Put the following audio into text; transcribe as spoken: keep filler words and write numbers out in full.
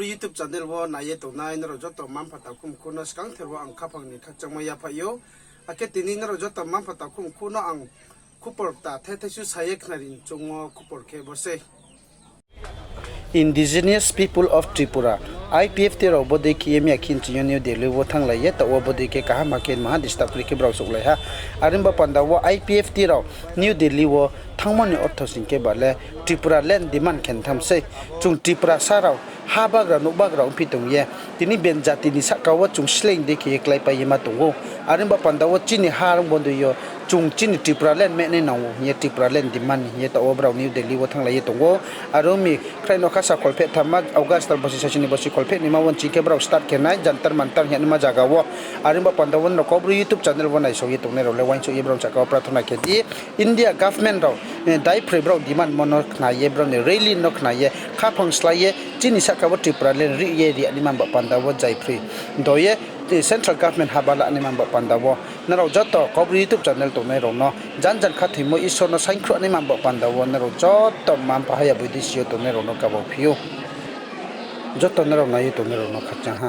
YouTube channel wo nai ye tongnai nrao joto mma-mpha takhu mkhu no skangther wo ang khaphang ni khakchangmo yaphaih ou. Akhe tini nrao joto mma-mpha takhu mkhu no ang khupor kta thethai su sa ye khnari ni choungmo khupor khe bo sei. Indigenous People of Tripura, I P F T rao bodei khe ye miya khe nching yo New Delhi wo thannglai ye taoh wo bodei khe kaham ha khe maha disturb kri khe brao souhlai ha. Are ong ba panda wo I P F T rao New Delhi wo thanngmo ni ortho sing khe ba le Tripura land demand khe tham sei. Chung Tiprasa rao ha bagra nouh bagra ongphi tong ye, tini ben jati ni sahka wo chung sleing dei khe ye kláipai ye ma tong ou. Are ong ba panda wo chini ha rong bodei yo chung chini Tripura land mehnai nang ou hing ye Tripura land demand hing ye taoh wo brao New Delhi wo thannglai ye tong ou. Are ong mi khrai no kha sa kholpheh thamma August tal bosi sasi ni bosi kholpheh ni ma wo nching khe brao start khe nai Jantar Mantar hing ye naima zaga wo. Are ong ba panda wo nrao Kaubru YouTube channel wo naisao ye tongnai rao le uaingsouh ye brao ni sahka wo prathona khe di. India government rao, eh, daiphroi brao demand mo no khna ye, brao ni rally no khna ye, khaphang slái ye chini sahka wo Tripura land ri ye ri ya naima ba panda wo zaiphroi do ye, eh, central government haba la naima ba panda wo. Nrao joto Kaubru YouTube channel tongnai rao no jan jan khathoimo Isor no saingkhruh naima ba panda wo nrao joto mma-mpha haya boidesi yo tongnai rao no kaba phi ou. Joto nrao nai ye tongnai rao no khakchang ha.